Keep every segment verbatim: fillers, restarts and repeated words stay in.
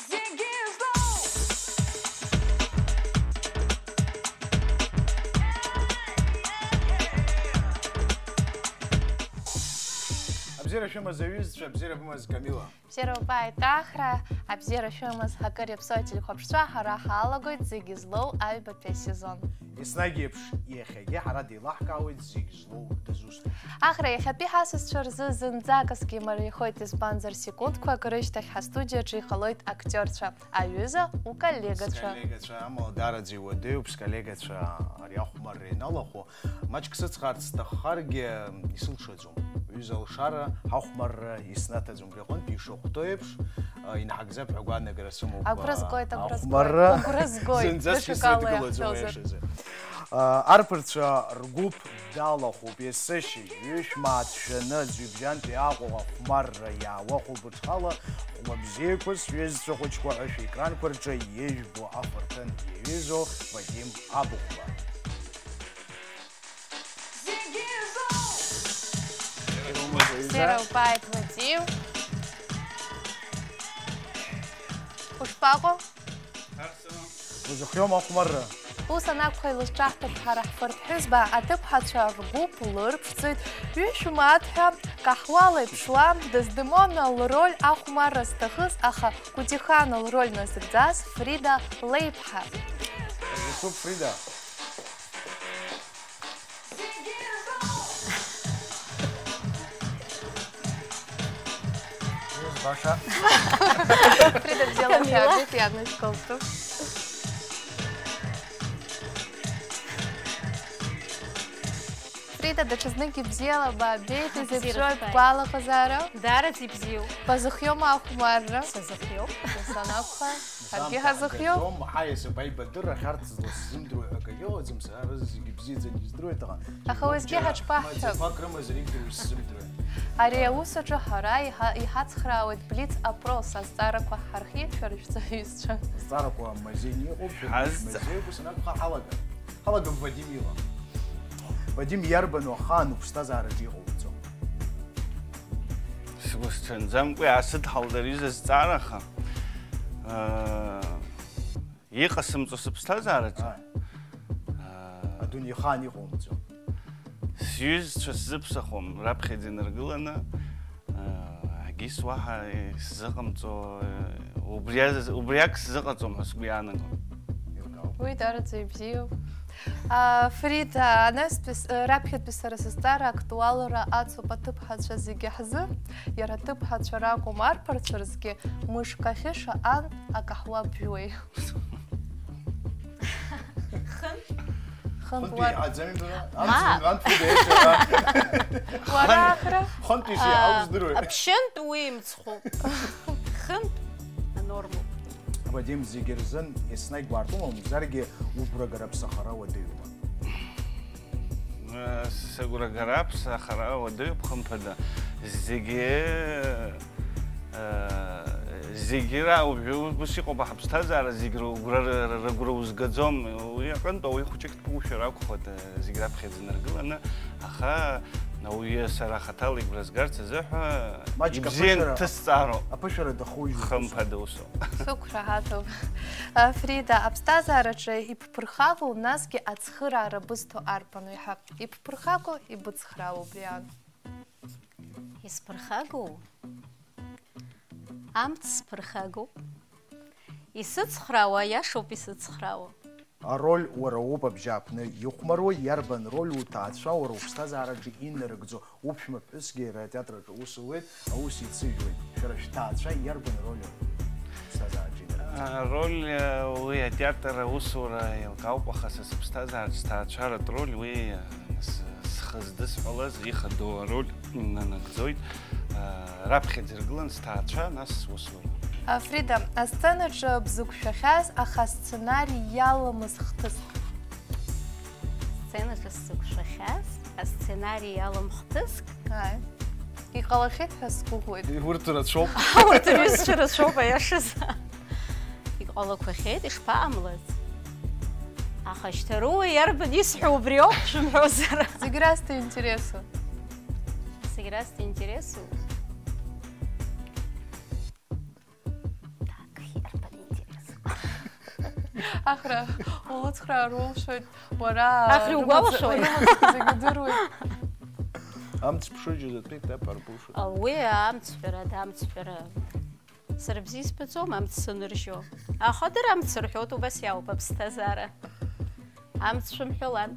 Зегьы злоу! Абзиара шәымаз, аҩызцәа, абзиара бымаз, Камила. Бзиара убааит, Ахра, абзиара шәымаз, акыр иаԥсоу ателехәаԥшцәа, ҳара ҳалагоит Зегьы злоу аҩбатәи асезон. Еснагь еиԥш, иахьагьы ҳара деилаҳкаауеит Зегь злоу дызусҭоу. Ахра, иахьатәи ҳасасцәа рзы зынӡаказгьы имариахоит, избанзар, секундқәак рышьҭахь ҳастудиаҿы иҟалоит актиорцәа, аҩыза, уколлегацәа. Сколлегацәа, амала даараӡа иуадаҩуп, сколлегацәа ари ахәмарра ианалахәу. Маҷк сыцхаарц сҭаххаргьы, исылшаӡом. Ҩыза алшара, ҳахәмарра иснаҭаӡом. Убри аҟынтә ишахәҭоу еиԥш, а, инаҳагӡап ҳәа агәаанагара сымоуп, Агәра а, згоит, агәра згоит, ахәмарра. Агәра згоит. Зынӡаск Даҽакала исыдгылаӡом, иаҳҳәозар. Аиашазы. А, арԥарцәа ргәыԥ далахәуп есышьыжь, ҩышә мааҭ шәаны аӡҩыбжьантәи Аҟәа ахәмарра иаауа хәылбыҽхала хәмабзиақәа сҩызцәа хәыҷқәа ҳәа шәекранқәа рҿы ижәбо афырҭын иаҩызоу Вадим Абыхәба. Бзиара убааит, Вадим. Ушԥаҟоу? Узыхиоума ахәмарра? Ус анакәха, илызҿаҳҭап ҳара ҳфырҭ ҳәызба, аҭыԥҳацәа ргәыԥ лырԥшӡоит, ҩышә мааҭ ҳәа, каҳуала иԥшуа, Дездемона лроль ахәмарра зҭахыз, аха Кутихана лроль назыгӡаз Фрида леиԥҳа. Узыхиоуп, Фрида. Баша. Фрида бзиала Камила. Шәаабеит, иарнашьклаԥтәуп. Фрида, даҽазнык ибзиала баабеит, изеиԥшроу Бзиара шәбааит. Бгәалаҟазаара? Даараӡа ибзиоуп. Базыхиоума ахәмарра? Сазыхиоуп. Ус анакәха, ҳаргьы Зам ҳазыхиоуп. Ҳагаӡом, ҳаиасып аибадырра ахьарҭ зласзымдыруа ҳәа акагьы ыҟаӡам, сара рызегьы бзиаӡаны издыруеит, аҟан. Аха уажәгьы Убжьа ҳаҽԥаҳшәап. Маӡақәак рымазар, ибдыруа сзымдыруеит. Ари аус аҿы ҳара иҳа-, иҳацхраауеит блиц-опрос азҵаарақәа ҳархиеит шәара шәҵаҩызцәа. Азҵаарақәа мазеины иҟоуп, шәара Ҳазҵа- мазеиуп, ус анакәха, ҳалагап. Ҳалагап Вадим ила. Вадим, иарбану ахаан уԥсҭазаараҿы иҟоуҵо? Сгәы сҽанӡамкәа иаасыдҳалт ари зызҵаара, аха, аа, иҟасымҵо сыԥсҭазаараҿы. Ааи. Аа. Адунеихаан иҟоумҵо. Сҩызцәа сзыԥсахуам, раԥхьаӡа инаргыланы, аа, егьыс уаҳа сзыҟамҵо, убри аз-, убриак сзыҟаҵом ҳәа сгәы иаанагом. Еилкаауп. Уи даараӡа ибзиоуп. А, Фрида, анестәи с-, раԥхьатәи сара сызҵаара актуалра ацуп аҭыԥҳацәа зегьы ҳзы. Иара аҭыԥҳацәа ракәым, арԥарцәа рзгьы мышк ахьы шаҟантә акаҳуа бжәуеи? Хынтә. Хынтә Хынтә уар-, иҳаӡами бара? Ма. Амц, амц угеит, ара. Уара ахра? Хынтә ишиҳау Аа, здыруеит. Аԥшьынтә уи имцхәуп. Хынтә анормоуп. Вадим, зегьы рзын еснагь уаартума, мамзаргьы угәрагара аԥсахара уадаҩума? Сыгәрагара аԥсахара уадаҩуп, хымԥада. Зегьы, э, зегьы ра-, уажәы ус иҟоуп, ҳаԥсҭазаара зегь рыгәра, ры-, рыгәра узгаӡом. Уи аҟынтә ауаҩы хәыҷык дԥушәар акәхоит, э, зегь раԥхьаӡа инаргыланы, аха ауаҩы сара хаҭала игәра згарц азыҳәа Маҷк ибзиан аԥышәара, дҭысҵаароуп. Аԥышәара дахужьуеит. Хымԥада усоуп. Сықәшаҳаҭуп. Фрида, аԥсҭазаараҿы иб- Ԥырхагоу, насгьы ацхыраара бызҭо арбану? Иҳәап, ибԥырхагоу, ибыцхраау убриан. Исԥырхагоу? Амц сԥырхагоуп. Исыцхраауа, аиашоуп исыцхраауа. Ароль уара уоуп абжьааԥны ихәмаруа, иарбан роль уҭаацәа уара уԥсҭазаараҿы инарыгӡо? Уԥшәма ԥҳәысгьы иара атеатр аҿы аус луеит, аус ицыжәоит. Шәара шәҭаацәа иарбан роль аԥсҭазаараҿы инарыгӡеит? Ароль, э, уи атеатр аусура еилкаауп, аха са сыԥсҭазаараҿы сҭаацәаратә роль уи, э, с-, схы здысҳәалаз ихадоу ароль нанагӡоит. Э, раԥхьаӡа иргылан сҭаацәа, нас сусура. А, Фрида, асценаҿы бзықәшәахьаз, аха асценари иаламыз хҭыск? Сценаҿы сзықәшәахьаз асценари иалам хҭыск. Ааи. Иҟалахьеит ҳәа сгәыӷуеит. Урҭ рацәоуп. Урҭ рҩызцәа рацәоуп, аиашазы. Иҟалақәахьеит, ишԥаҟамлац? Аха шьҭа рыуа иарбан исҳәо убриоуп, шәымҳәозар. Зегь раасҭа интересу. Зегь раасҭа интересу. Так, иарбан Ахра улыцхраар улшоит, уара Ахра рымаӡа-, угәалашәоит? Рымаӡақәа зегьы удыруеит. Амцԥшыџьа затәеит, да, парпуши. А, уи амцҳәара, да, амцҳәара. Сара бзиа избаӡом амц саныржьо. Аха дара амц рҳәоит, убас иауп аԥсҭазаара. Амц шәымҳәалан.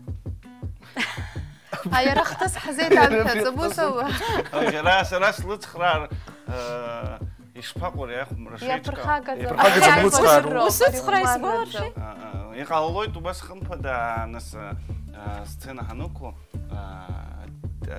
Аиара хҭыс ҳзеиҭамҳәаӡом, ус ауа. Ара сара слыцхраар, э, ишԥаҟоу ари ахәмарра шеиҿкаау? Иаԥырхагаӡам. Иаԥырхагаӡам, ари улыцхраар. Аимадырроуп, усыцхраа ари умарраӡам. Исгәалашәеит. А, а, иҟалалоит убас хымԥада, нас, а, а, сцена ҳанықәу, а,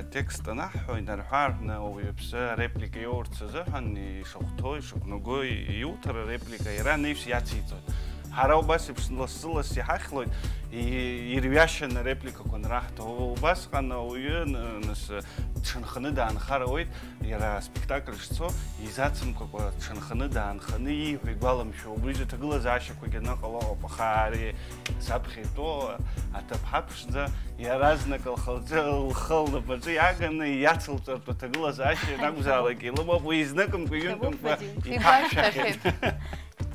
атекст анаҳҳәо, инарҳәаарҳәны ауаҩԥсы ареплика иоурц азыҳәан ишахәҭоу, ишықәнаго иуҭар ареплика иара анаҩс иациҵоит. Ҳара убас еиԥш лассы-ласс иҳахьлоит, и-, ирҩашьаны арепликақәа анраҳҭо. Убасҟан ауаҩы н-, нас дшанханы даанхар ауеит, иара аспектакль шцо, изацымкәакәа дшанханы даанханы ииҳәо игәаламшәо, убри аҩыза аҭагылазаашьақәагьы аныҟало ыҟоуп, аха ари саԥхьа итәоу аҭыԥҳа ԥшӡа иаразнак лхы-лҿы, лхы лнапаҿы иаганы иацылҵартә аҭагылазаашьа ианакәзаалак илымоуп, уи изныкымкәа, ҩынтәымкәа иҭаҳшәахьеит.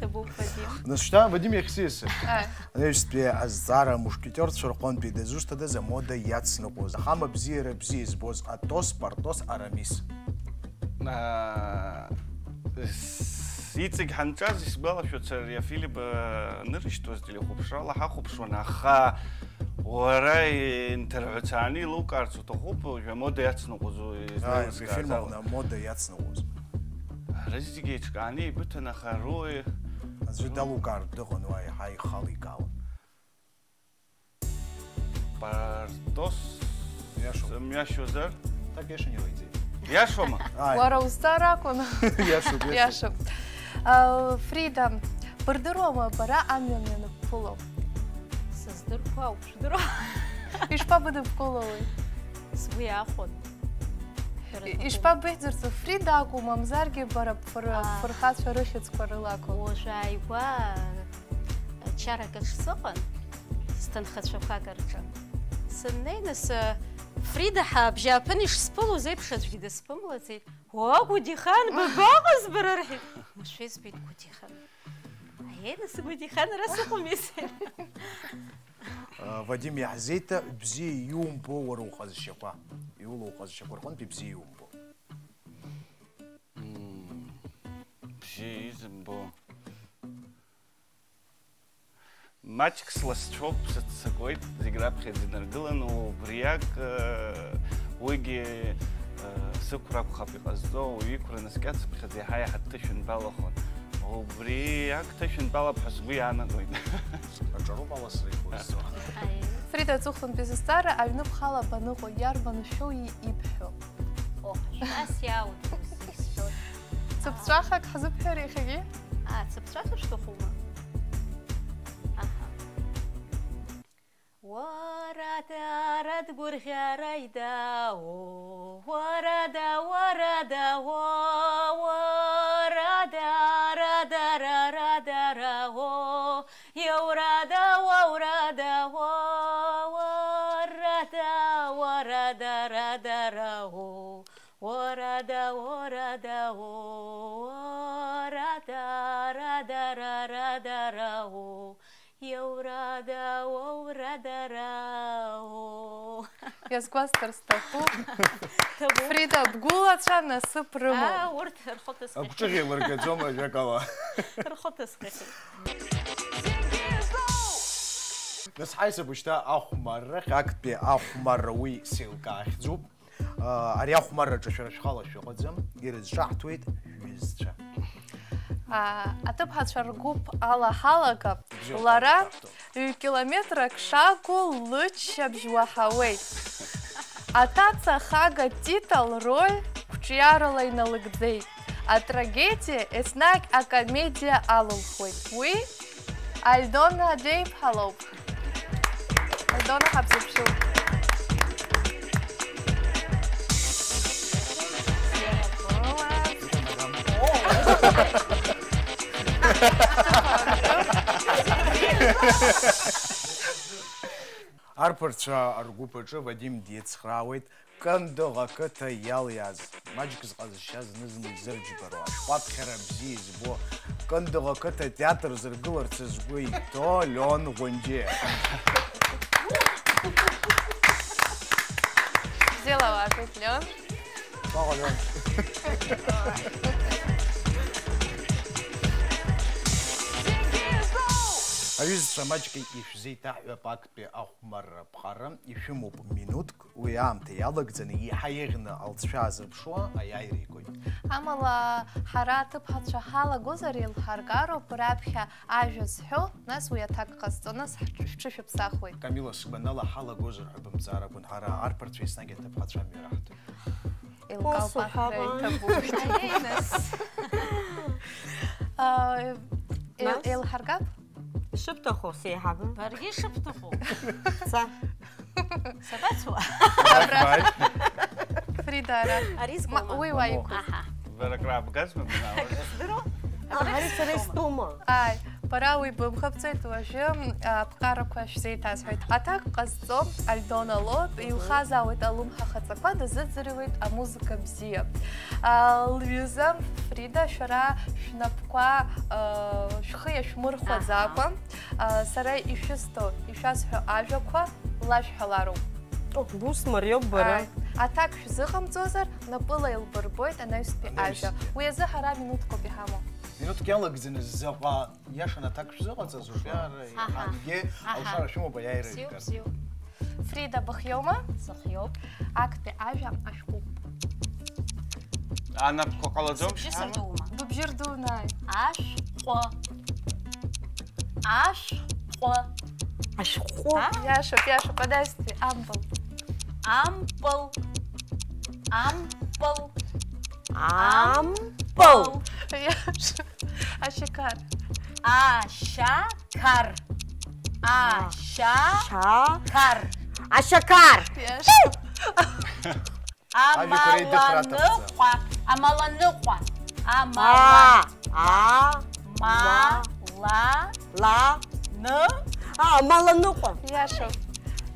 Ҭабуп, Вадим. Нас шьҭа Вадим иахь сиасыр. Ааи. Анаҩстәи азҵаара амушкетерцәа рҟынтәи дызусҭадаз амода иацныҟәоз, ахама бзиара бзиа избоз Атос, Партос, Арамис? Аа, с-, иҵегь ҳанҿаз исгәалашәоит сара ари афильм, аа, анырышьҭуаз телехәаԥшрала ҳахәаԥшуан, аха уара инҭырҳәцааны илукаарц уҭахуп, уажәы амода иацныҟәоз, ааи, излеилыскааз ала. Афильм аҟны амода иацныҟәоз. Рызегьы еиҿкааны еибыҭан, аха руаҩ аӡәы далукаартә дыҟан, уа иаҳа ихаликаауан. Партос. Иашоуп. Сымҩашьозар? Так иашан иҟаиҵеит. Иашоума? Ааи. Уара узҵаара акәын. Иашоуп, иашоуп. Иашоуп. А, Фрида, бырдыруама бара амҩан ианыбԥыло? Сыздырқәа ауп шәдыруа. Ишԥабыдыбкылауеи? Сгәы иахәон. Ишԥабыхьӡырҵо, Фрида акәу, мамзаргьы бара бфыр-, Аа. бфырхацәа рыхьӡқәа рылакәу? Уажә ааигәа, а, чарак аҿы сыҟан, сҭынхацәақәак рҿы. Сыннеи, нас, а, Фрида ҳәа абжьааԥын ишсԥылоз еиԥш аӡәгьы дысԥымлаӡеит. О, Гәдихан, бабаҟаз бара, рҳәеит. Мышәа избеит Гәдихан. Аиеи, нас, Гәдихан, ара сыҟоуми, сҳәеит. А, Вадим, иаҳзеиҭа бзиа иумбо уара уҟазшьақәа. Иулоу уҟазшьақәа рҟынтә ибзиа иумбо. Мм, бзиа изымбо. Маҷк сласцәоуп, сыццакуеит, зегь раԥхьаӡа инаргыланы, убриак, э, уигьы, э, сықәра акәхап иҟазҵо, ауаҩы иқәра наскьацыԥхьаӡа иаҳа-иаҳа дҭышәынтәалахон. Убриак ҭышәынтәалап ҳәа сгәы иаанагоит. Аҿароуп ала сзеиқәызҵо. Фрида, аҵыхәтәантәи сызҵаара, аҩны бхала баныҟоу, иарбан шәоу и-, ибҳәо? Оҳ, шәас иаауҭ, ус исҳәоит. Цыԥҵәахак ҳзыбҳәар иахьагьы? А, цыԥҵәаха шәҭахума? Аҳа. Уара дара дгәырӷьара идао, уара да, уара да, уо, уара дара, дара, ра, дара, уо, иаура да, уаура да, уо, уара да, уара дара, дара, уо, уара да, уара да, уо, уара дара, дара, ра, дара, уо, Иаурада, уаурада, рао. Иазгәасҭар сҭахуп. Ҭабуп. Фрида, бгәылацәа насыԥ рымоуп. Аа, урҭ рхы ҭысхьеит. Агәҿыӷь еилыргаӡом ажәакала. Рхы ҭысхьеит. Нас ҳаиҭап шьҭа ахәмаррахь, актәи ахәмарра уи сеилкаахьӡуп. Ари ахәмарраҿы шәара шәхала шәыҟаӡам, ирызҿаҳҭуеит шәҩызцәа. Аҭыԥҳацәа ргәыԥ ала ҳалагап, лара ҩ-километрак шагу лыччабжь уаҳауеит. Аҭаца хага Тита лроль қәҿиарала иналыгӡеит. Атрагедиа еснагь акомедиа алылхуеит. Уи Альдона Адлеиԥҳа лоуп. Альдона, ҳабзыԥшуп. Арԥарцәа ргәыԥ аҿы Вадим дицхраауеит. Кындыӷ ақыҭа иалиааз, маҷк зҟазшьа зны-зынла изырџьбароу, ашәҟәаԥхьара бзиа избо, Кындыӷ ақыҭа атеатр зыргыларц згәы иҭоу Леон Ӷәынџьиа. Бзиала уаажәеит, Леон. Шәаҟа, Леон. Аҩызцәа, маҷк ишәзеиҭаҳәап актәи ахәмарра аԥҟара, ишәымоуп минуҭк. Уи аамҭа иалагӡаны, еиҳа еиӷьны алҵшәа азырԥшуа аиааира игоит. Амала, ҳара аҭыԥҳацәа ҳалагозар, еилҳаргароуп, раԥхьа ажәа зҳәо, нас уи аҭак ҟазҵо, нас ҳҿ-, шәҽышәыԥсахуеит. Камила, сгәанала, ҳалагозар ҳәа бымҵаар акәын, ҳара арԥарцәа еснагь аҭыԥҳацәа амҩа раҳҭоит. Еилкаауп, ус уҳәама, аҳәара иҭабуп. Аиеи, нас. А, еил-, нас? Еилҳаргап? Ишыбҭаху, сеиҳабы. Баргьы ишыбҭаху. Ца. Сабацо? Абра. Фрида, ара. Ари зқәоума? Ма-, уи уа иқәыз. Аҳа. Бара акрабгазма бнауа? Здорово. Ари сара истәума? Ааи, бара уи бымхыбҵоит уажәы, а, аԥҟарақәа шәзеиҭасҳәоит. Аҭак ҟазҵо Альдона лоуп, илхазаауеит алымҳа хаҵақәа, дазыӡырҩуеит амузыка бзиа. А, лҩыза, Фрида, шәара шәнапқәа, а, шәхы иашәмырхәаӡакәа, аҳа, а, сара ишәысҭо, ишәасҳәо ажәақәа лашәҳәалароуп. О, бус мариоуп бара. Ааи. Аҭак шәзыҟамҵозар, напыла еилбырбоит анаҩстәи ажәа. Анаҩстәи. Уи азы ҳара минуҭқәоуп иҳамоу. Минуҭк иалагӡаны заҟа иашан аҭак шәзыҟаҵаз, убри ара, аҳа, иаҳангьы, аҳа, алшара шәымоуп аиааира. Бзиоуп, жәгар, бзиоуп. Фрида, быхиоума? Сыхиоуп. Актәи ажәа ашәҟәы. Анапқәа ҟалаӡом. Сыбжьы шьҭа? Сырдуума? Быбжьы рдуны ааи. Ашәҟәы. Ашәҟәы. Ашәҟәы. А? Иашоуп, иашоуп, анаҩстәи, ампыл. Ампыл. Ампыл. Ампыл. Иашоуп. Ашьақар. Ашьақар. Ашьа-, ашьа-, кар. Ашьақар. Иашоуп. Ажәақәа реидыхра аҭахӡам. Амаланыҟәа. Амаланыҟәа. Амала-, а, ма-, ла-, ла-, ны-, а, амаланыҟәа. Иашоуп.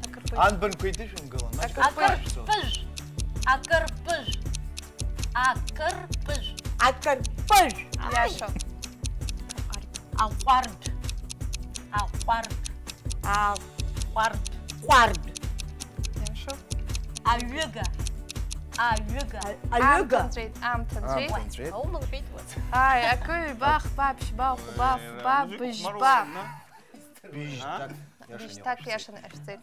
Акырпыжә. Анбанқәа еидышәымгылан, маҷк акырпыжә. Акырпыжә. Акырпыжә. Акырпыжә. Акырпыжә. Иашоуп. Аҟәардә. Аҟәардә. Аҟәардә. Аҟәардә. Ҟәардә. Иашоуп. Аҩыга. Аҩыга. А-, аҩыга. Аамҭа нҵәеит, аамҭа нҵәеит. Аамҭа нҵәеит. Уа, аумалбеит, уаҵ. Ааи, акы, ҩба, хба, ԥшьба, хәба, фба, быжьба. Быжьҭак. Быжьҭак иашаны ҟашәҵеит.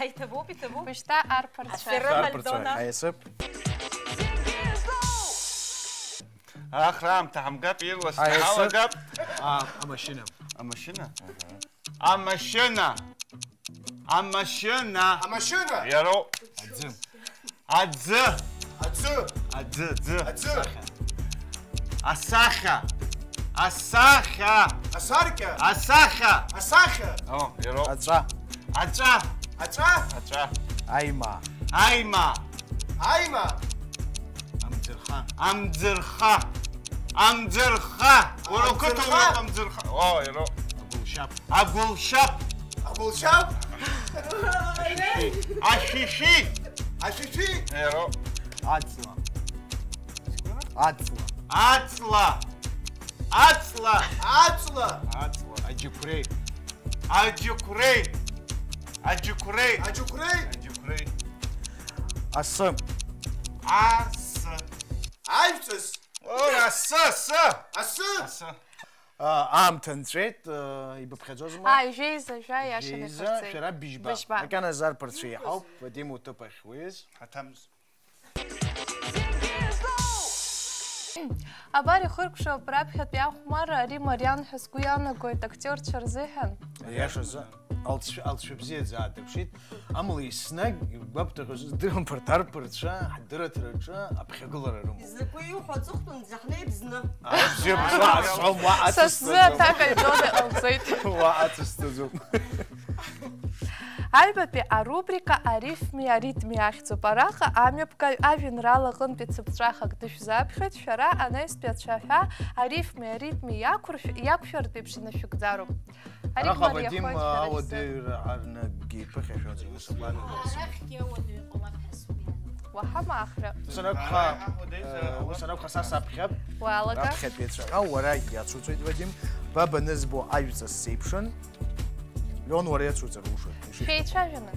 Иҭабуп, иҭабуп. Быжьҭа арԥарцәа. Аферым Альдона. Ҳаиасып. Ахра аамҭа ҳамгап, ирласны ҳалагап. А, амашьына. Амашьына? Амашьына. Амашьына. Амашьына. Иароуп. Аӡы. Аӡы. Аӡы. Аӡы, аӡы. Аӡы. Асахьа. Асахьа. Асахьа. Асаркьа. Асахьа. Асахьа. О, иароуп. Аҵәа. Аҵәа. Аҵәа. Аҵәа. Аимаа. Аимаа. Аимаа. Амӡырха. Амӡырха. Амӡырха. Уара уқыҭа, амӡырха. Уара амӡырха. О, иароуп. Агәылшьап. Агәылшьап. Агәылшьап. Ашәишәи. Ашәишәи. Ашәишәи. Иароуп. Аҵла. Аҵла. Аҵла. Аҵла. Аҵла. Аҵла. Аџьықәреи. Аџьықәреи. Аџьықәреи. Аџьықәреи. Аџьықәреи. Асы. Асы. Ажәҵыс. О, асы, асы. Асы. Асы. А, аамҭа нҵәеит, а, ибыԥхьаӡозма? Ааи, жәеиза, жәа, иашаны ишәырҵеит. Шәара быжьба. Быжьба. Макьаназы арԥарцәа иаҳауп, Вадим уҭыԥ ахь уиз. Ҳаҭамз. Абар ихыркәшоуп раԥхьатәи ахәмарра, ари мариан ҳәа сгәы иаанагоит актиорцәа рзыҳәан. Аиашазы, алҵшәа, алҵшәа бзиаӡа аадырԥшит. Амала еснагь, игәабҭахьоу здырам, арҭ арԥарцәа ҳдырраҭараҿы аԥхьагылара рымоуп. Изакәи иуҳәо аҵыхәтәанӡа ҳнеип зны. А, бзиа, бзиа, ҳазҳәом, уа. Са сзы ацысҵаӡом. Аҭак Альдона иҟалҵеит. Уа ацысҵаӡом. Аҩбатәи арубрика арифми аритми ахьӡуп. Араҟа амҩаԥгаҩ ажәеинраала аҟынтәи цыԥҵәахак дышәзаԥхьоит, шәара анаҩстәи ацәаҳәа арифми аритми иақәыршә-, иақәшәартә еиԥш инашәыгӡароуп. Араҟа Вадим ауадаҩра арнагьы иԥыхьашәоит, зегьы сыгәаанагоит. Арахьгьы ауадаҩ ҟалап ҳәа сгәы иаанагоит. Уаҳа махра. Ус анакәха, ус анакәха, са саԥхьап. Уалага. Раԥхьатәи ацәаҳәа уара иацуҵоит, Вадим. Баба нызбо ажәҵыс сеиԥшын. Леон, уара иацуҵар улшоит. Шәеицәажәаны.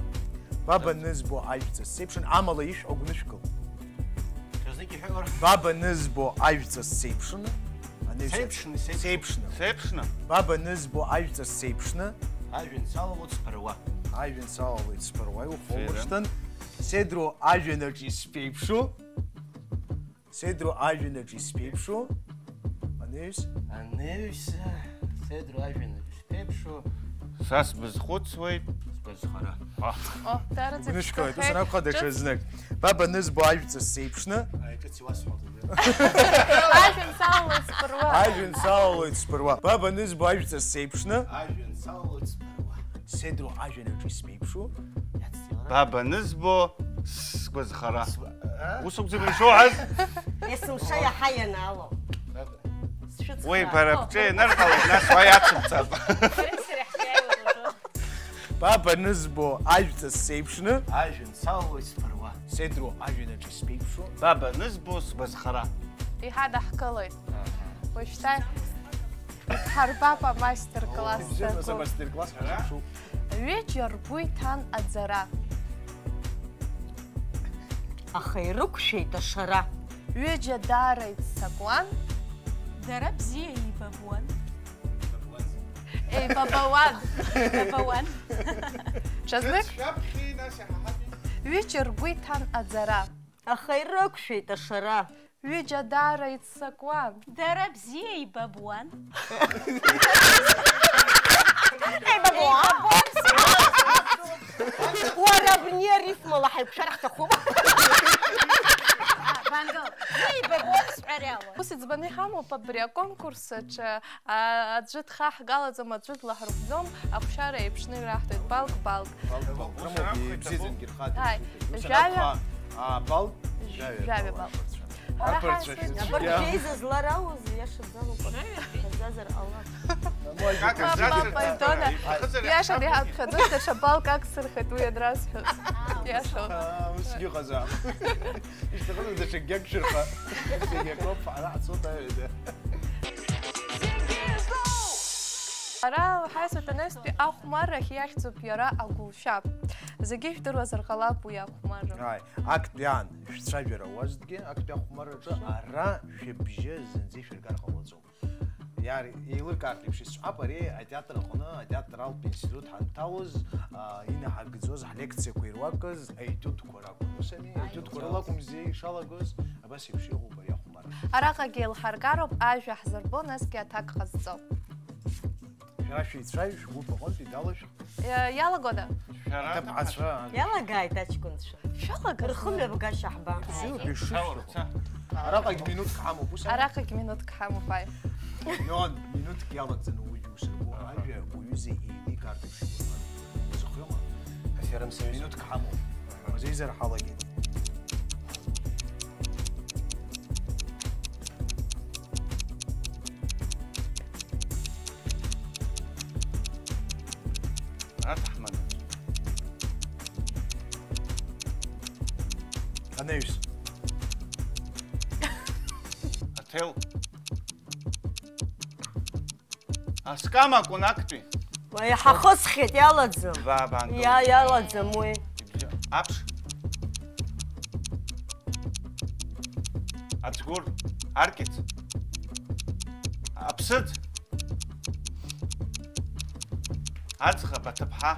Баба нызбо ажәҵыс сеиԥшын, амала ишә агәнышәкыл. Баба нызбо ажәҵыс сеиԥшын. Сеиԥшны, сеиԥшны. Сеиԥшны. Сеиԥшны. Баба нызбо ажәҵыс сеиԥшны. Ажәҩан салалоит сԥыруа. Ажәҩан салалоит сԥыруа, иухоумыршҭын. Седро ажәҩанаҿ исԥеиԥшу. Седро ажәҩанаҿ исԥеиԥшу. Анаҩс? Анаҩс, Седро ажәҩанаҿ исԥеиԥшу. Са сбызхәыцуеит. Сгәазхара. О, дараӡа. Гәнышәкылеит, ус анакәха, даҽа знык. Баба нызбо ажәҵыс сеиԥшны. Ааи, ҿыц иуасҳәалт. Ажәҩан салалоит сԥыруа. Ажәҩан салалоит сԥыруа. Баба нызбо ажәҵыс сеиԥшны. Ажәҩан салалоит сԥыруа. Седро ажәҩанаҿ исԥеиԥшу. Баба нызбо сгәазхара. Ус акәӡами ишуҳәаз? Есымша иаҳа ианаало. Уи бара бҿы ианырҳалак, нас уа иацыбҵап. Баба нызбо ажәҵыс сеиԥшны. Ажәҩан салалоит сԥыруа. Седро ажәҩанаҿ исԥеиԥшу. Баба нызбо сгәазхара. Иҳадаҳкылоит. Уажәшьҭа ҳарбап амастер-класс. Ибзианы, даку. Амастер-класс ҳазыԥшу. Ҩыџьа ргәы иҭан аӡара. Аха ирықәшәеит ашара. Ҩыџьа даара иццакуан. Дара бзиа еибабуан. Еибабауан. Еибабауан. Ҽазнык. Шәаԥхьеи, нас иаҳаҳаби. Ҩыџьа ргәы иҭан аӡара. Аха ирықәшәеит ашара. Ҩыџьа даара иццакуан. Дара бзиа еибабуан. Еибабуан. Уара абни арифмала ҳаиқәшәар ҳҭахума? Еибабуан сҳәар иалуан. Ус иӡбаны иҳамоуп абри аконкурс аҿы, а, аӡәы дхаҳгалаӡом, аӡәы длаҳархәӡом, ахәшьара еиԥшны ираҳҭоит, балк, балк. Балк, балк. Ус рымоуп, рахәеит, ибзиаӡангьы рхаҭа. Ааи, ишәыҳәа. Жәаҩа. Ҳа, а, балк? Жәаҩа, жәаҩа балк. Ҳара ҳаасуеит. Абыржәы абыржәы. Абыржәы изызларауз иашаӡам. Жәаҩа. Хазазар ҟалап. Мама, Дона, иаша диҳаԥхьаӡоит, даҽа балк агсырхеит уи анрасҳәоз. Иашоуп. Аа, усгьы ыҟазаап. Ишьҭахыда даҽакгьы агшәырха. Зегь акоуп, ҳара ҳцоит аҩада. Ара ҳаисатәанестәи ахәмаррахь иахьӡуп иара агәылшәап. Зегьы ижәдыруазар ҟалап уи ахәмарра. Ааи, актәи аан шәцәажәара уазҭгьы, актәи ахәмарраҿы ара шәыбжьы зынӡа ишәыргар ҟалаӡом. Иар-, еилыркаартә еиԥш исҳәап, ари атеатр аҟны атеатралтә институт ҳанҭалоз, а, инаҳагӡоз ҳлекциақәа ируакыз аетиудқәа ракәын. Ус ами, аетиудқәа рылакәымзи ишалагоз, абас еиԥш иҟоуп ари ахәмарра. Араҟагьы еилҳаргароуп, ажәа ҳзырбо, насгьы аҭак ҟазҵо. Шәара шәеицәажәа, шәгәыԥ аҟынтәи далашәх. Иа-, иалагода? Шәара аҭыԥҳацәа. Иалагааит аҷкәынцәа. Шәалагаз. Рхымҩаԥгашьа ҳбап. Бзиоуп, ишышәҭаху. Араҟагь минуҭк ҳамоуп, ус ами? Араҟагь минуҭк ҳамоуп, аи. Леон, минуҭк иалагӡаны уигьы усырбо, ажәа уҩыза еиликаартә еиԥш игәаԥханы. Узыхиоума? Аферым союз. Минуҭк ҳамоуп. Мазеизар ҳалагеит. Аҭаҳмада. Анаҩс. Аҭел. Аскама акәын актәи. Уа, иҳахысхьеит, иалаӡам. Ба, ба, ангыл. Иа-, иалаӡам уи. Ибжьы. Аԥш. Ацгәыр. Аркьыц. Аԥсыӡ. Аӡӷаб, аҭыԥҳа.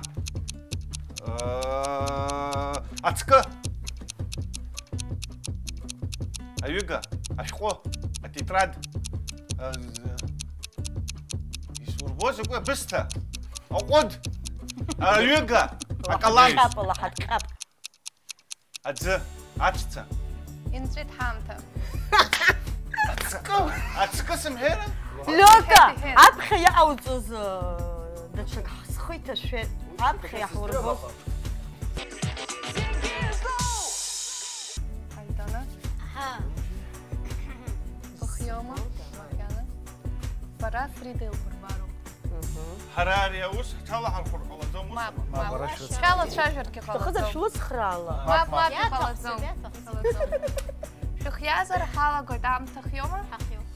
Ыы, ацкы. Аҩыга, ашәҟәы, атетрад. Ы, з-, исурбо закәи? Абысҭа, аҟәыд, аҩыга, акалам. Лаҳаҭҟьап, лаҳаҭҟьап. Аӡы, аҵәца. Инҵәеит ҳамҭа. Ацкы, ацкы сымҳәеи? Лиока, иҳәеит, иҳәеит. Аԥхьа иҟауҵоз, ы, даҽак ҳзхы иҭашәеит. Аԥхьа иаҳурбоз. Альдона? Аҳа. Быхиоума? Бара Фрида илбырбароуп. Ҳара ари аус ҳҽалаҳархәыр ҟалаӡом, ус Мап, ама? Мап, мап. Бара шәрыцҳа. Шәалацәажәаргьы Шәҭахызар ҟалаӡом. Шәлыцхраала. Мап, мап, мап, иҟалаҟалаӡом. Иаҭахӡам, иаҭахӡам. Шәыхиазар ҳалагоит, аамҭа хиоума? Ҳахиоуп.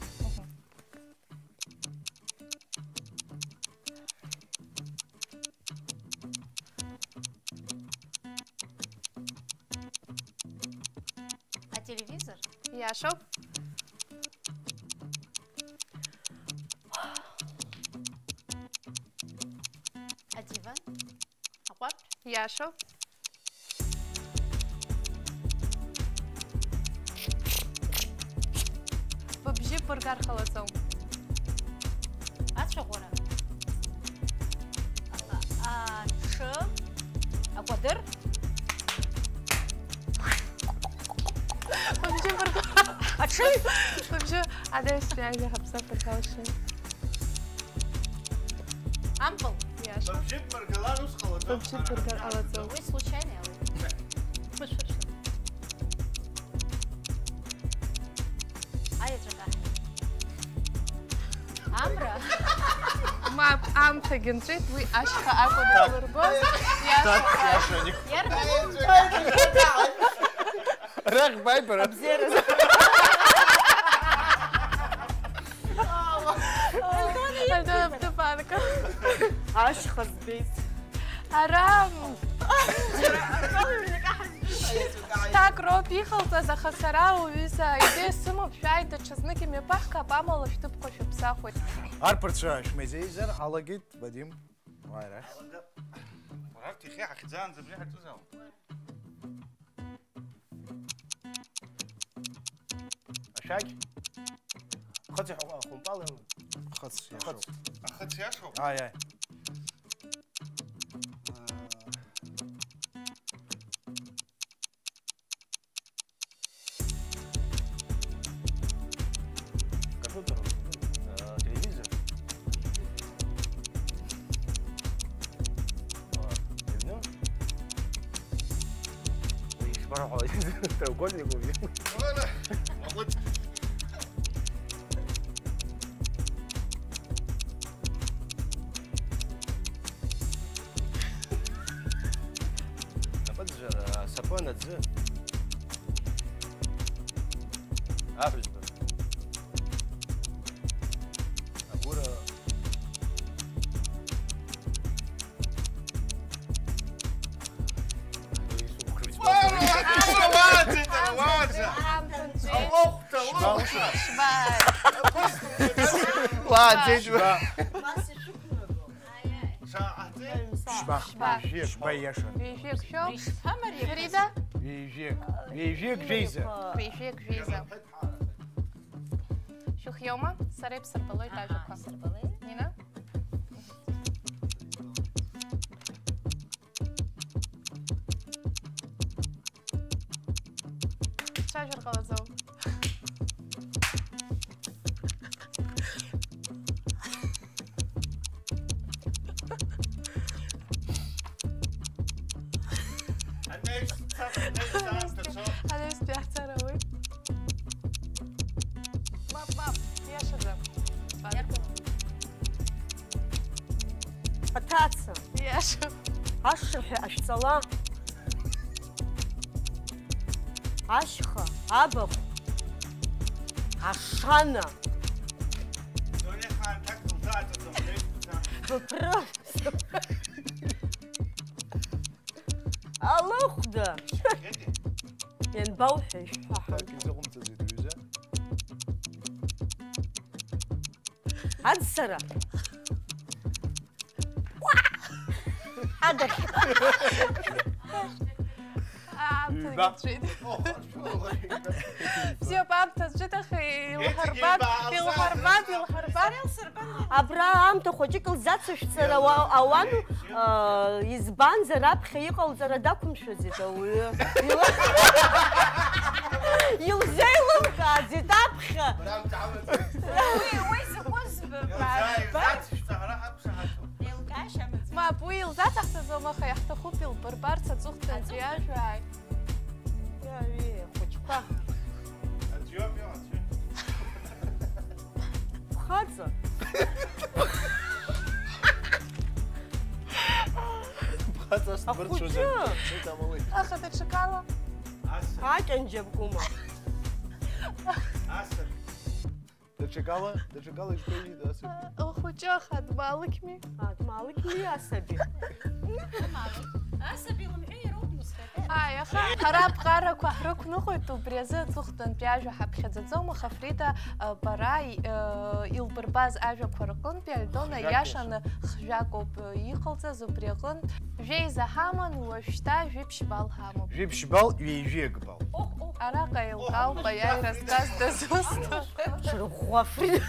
Ателевизор? Иашоуп. Адиван? Аҟәардә? Иашоуп. Быбжьы быргар ҟалаӡом. Ацәаӷәара. А-, аҽы. Акәадыр. Быбжьы быргар. Аҽы. Быбжьы, анаҩстәи ажәа ҳаԥсахыр ҳалшоит. Ампыл. Иашоуп. Быбжьы бмыргалан ус ҟалаӡом. Быбжьы бмыргар ҟалаӡом. Уи случайно иауеит. Мышәыршәа. Аеҵәа каҳаит. Амра? Мап, аамҭагьы нҵәеит, уи ашьха акәын илырбоз. Иашоуп. Иарбан? Арахь бааи бара. Абзиараз. Альдона Стефанко. Ашьха збеит. Ара. Так роуп иҟалҵаз, аха сара уҩыза идеиа сымоуп, шәааи, даҽазнык имҩаԥаҳгап, амала шәҭыԥқәа шәыԥсахуеит. Арԥарцәа шәмазеизар ҳалагеит, Вадим. Уааи арахь. Арахь ихьи ҳахьӡаанӡа абри ҳаҿызаауп. Ашәақь? Хыци ҳәа хәымпала. Хыц иашоуп. Хыц. Ахыц иашоуп? Ааи, ааи. Компьютер, э, телевизор. А, аҩны? Ишԥарҳәо, треугольник убри. Молодец. Напыӡәӡәара, асапын аӡы. Аҳәызба. Агәыра. Уаа, уаа, уаа, уаа, уаа. Шьба, шьба. Уаа, ӡеиџьба. Шьба. Шьба. Шьба. Шьба иашан. Ҩажәеик шәоуп. Фарида? Ҩажәеик. Ҩажәеик жәеиза. Ҩажәеик жәеиза. Шәыхиоума? Сара ибсырбалоит ажәақәа. Аҳа, исырбалеит. Нина? Цәажәар ҟалаӡом. Анаҩстәи ҳцар ауеит. Мап, мап, иашаӡам. Аҭаца. Иашоуп. Ашырҳәа ашәҵала. Ашьха, абахә, ашана. Быԥры. Алыхәда. Ианбауҳәеи, шәҳәа. Так, изыҟамҵаӡеит, аҩыза. Аӡсара. Адахь. Аамҭа Ҩба. Бзиоуп, аамҭа зҿыҭаха, илҳарбап, илҳарбап, илҳарбап. Абра аамҭа хәыҷык лзацышәҵар ауа-, ауан, а, избанзар, аԥхьа иҟалҵара дақәымшәаӡеит ауаҩы. Ил-, илзеилымкааӡеит аԥхьа. Уи, уи закәыз б-, б-, б-, Еилкаашьа амаӡа. Мап, уи илзаҵаҳҵаӡом, аха иаҳҭахуп илбырбарц аҵыхәтәантәи Аҵыхәтәантәи. Ажәаҩеи ахәыҷқәа. Аӡәы иоуп, иоуп, аӡәы. Бхаҵа. Ахәыҷы! Аха даҽакала? Акьанџьа бкума? Даҽакала, даҽакала ишԥаҩит асаби? Лхәыҷы, аха дмалықьми? А, дмалықьми асаби? Асаби лымҳәеи ироуп, нас, ҳәа. Ааи, аха ҳара аԥҟарақәа ҳрықәныҟәеит, убри азы аҵыхәтәантәи ажәа ҳаԥхьаӡаӡом, аха Фрида, а, бара, и-, а, илбырбаз ажәақәа рҟынтәи Альдона хжәак иашаны иашан. Хжәакоуп, а, иҟалҵаз, убри аҟынтә жәеиза ҳаман, уажәшьҭа жәиԥшь балл ҳамоуп. Жәиԥшь балл, ҩажәи акы балл. Араҟа еилкаауп аиааира згаз дызусҭоу. Шьарӷәӷәа Фрида.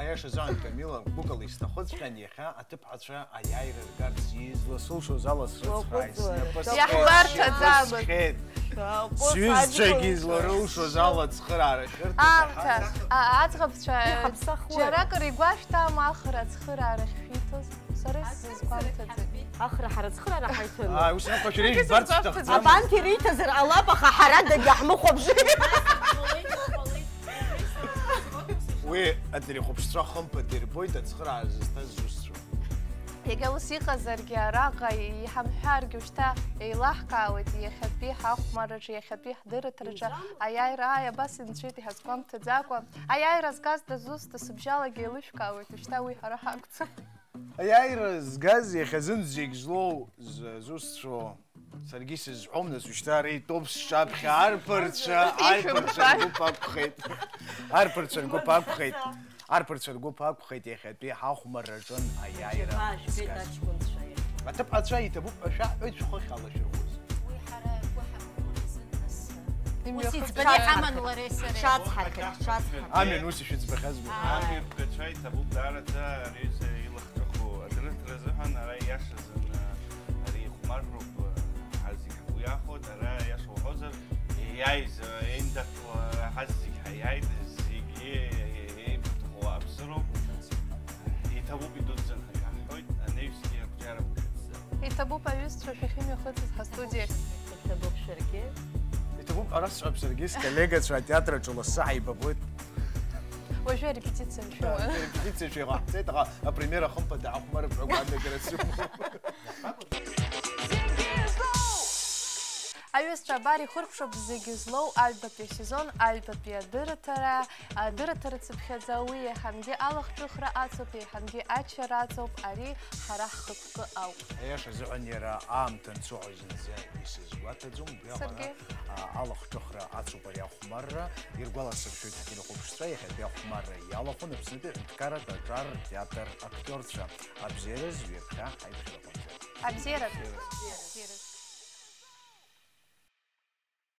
Аиашазы, Камила, гәыкала исҭахыҵәҟьан иахьа аҭыԥҳацәа аиааира ргарц ииз ласылшоз ала срыцхрааит, снапы схеит, сшьапы схеит. Сҩызцәагьы изларылшоз ала ацхыраара шәырҭеит. Аамҭа, а-, аӡӷабцәа џьаракыр игәашәҭама ахра ацхыраара ахьшәиҭоз? Сара исзызгәамҭаӡеит. Ахра ҳара ацхыраара ҳаиҭаны. Ааи, ус акәашәа реиӷьбарц шәҭахӡам. Абанҭ ириҭазар ҟалап, аха ҳара дагьаҳмыхәаԥшит. Уи аӡырҩахәаԥшцәа хымԥада ирбоит ацхыраара зызҭаз зусҭцәоу. Иагьа ус иҟазаргьы, араҟа иҳамҳәаргьы, шьҭа еилаҳкаауеит иахьатәи ҳахәмарраҿы, иахьатәи ҳдырраҭараҿы. Аиааира, ааи, абас инҵәеит, иҳазгәамҭаӡакәа. Аиааира згаз дызусҭа, сыбжьалагьы еилышәкаауеит, шьҭа уи ҳара ҳакәӡам. Аиааира згаз иахьазын зегь злоу з-, зусҭцәоу. Саргьы сызҳәом, нас, ушьҭа ара итәоуп сҿаԥхьа арԥарцәа, арԥарцәа ргәыԥ акәхеит. Арԥарцәа ргәыԥ акәхеит. Арԥарцәа ргәыԥ акәхеит иахьатәи ҳахәмарраҿын аиааира згаз. Аҭыԥҳацәа иҭабуп ҳәа шәаҳҳәоит, шәхы ахьалашәырхәыз. Уи ҳара гәы ҳамоуп азын, нас, ус иӡбаны иҳаман лареи сареи. Ҳҽаҵҳархьеит, ҳҽаҵҳархьеит. Амҩан ус ишәыӡбахьазма? Ааи. Амҩаԥгацәа иҭабуп даараӡа ари илахҿыху адырраҭара азыҳәан, ара ииашазын, ари ихәмарроуп, ҳазегь ҳгәы иахәоит, ара ииаша уҳәозар, иааиз, еиндаҭло, ҳазегь ҳаиааит, зегьы еибыҭахо абзыроуп. Иҭабуп, идуӡӡан ҳәа шәаҳҳәоит, анаҩсгьы ақәҿиарақәа шәыцзар. Иҭабуп, аҩызцәа, шәахьымҩахыҵыз ҳастудиа. Иҭабуп шәаргьы. Иҭабуп, ара сҳәап саргьы, сколлегацәа атеатр аҿы лассы ҳаибабоит. Уажәы арепетициа шәымоуп. Да, арепетициа шәеиҟаҳҵеит, аха апремиера хымԥада ҳахәмарып ҳәа агәаанагара сымоуп. Аҩызцәа, абар ихыркәшоуп Зегьы злоу аҩбатәи асезон, аҩбатәи адырраҭара, адырраҭара цыԥхьаӡа уи еиҳангьы алахҿыхра ацуп, еиҳангьы аччара аҵоуп, ари ҳара ҳхықәкы ауп. Аиаша азыҳәан иара аамҭа анцо ҳәа зынӡа исызгәаҭаӡом, убри аҟара, саргьы, а, алахҿыхра ацуп ари ахәмарра, иргәаласыршәоит ҳтелехәаԥшцәа иахьатәи ахәмарра иалахәын Аԥснытәи аҳәынҭқарратә аҿар театр актиорцәа. Абзиараз, ҩаԥхьа ҳаиԥхьара ҟарҵоит. Абзиараз. Абзиараз.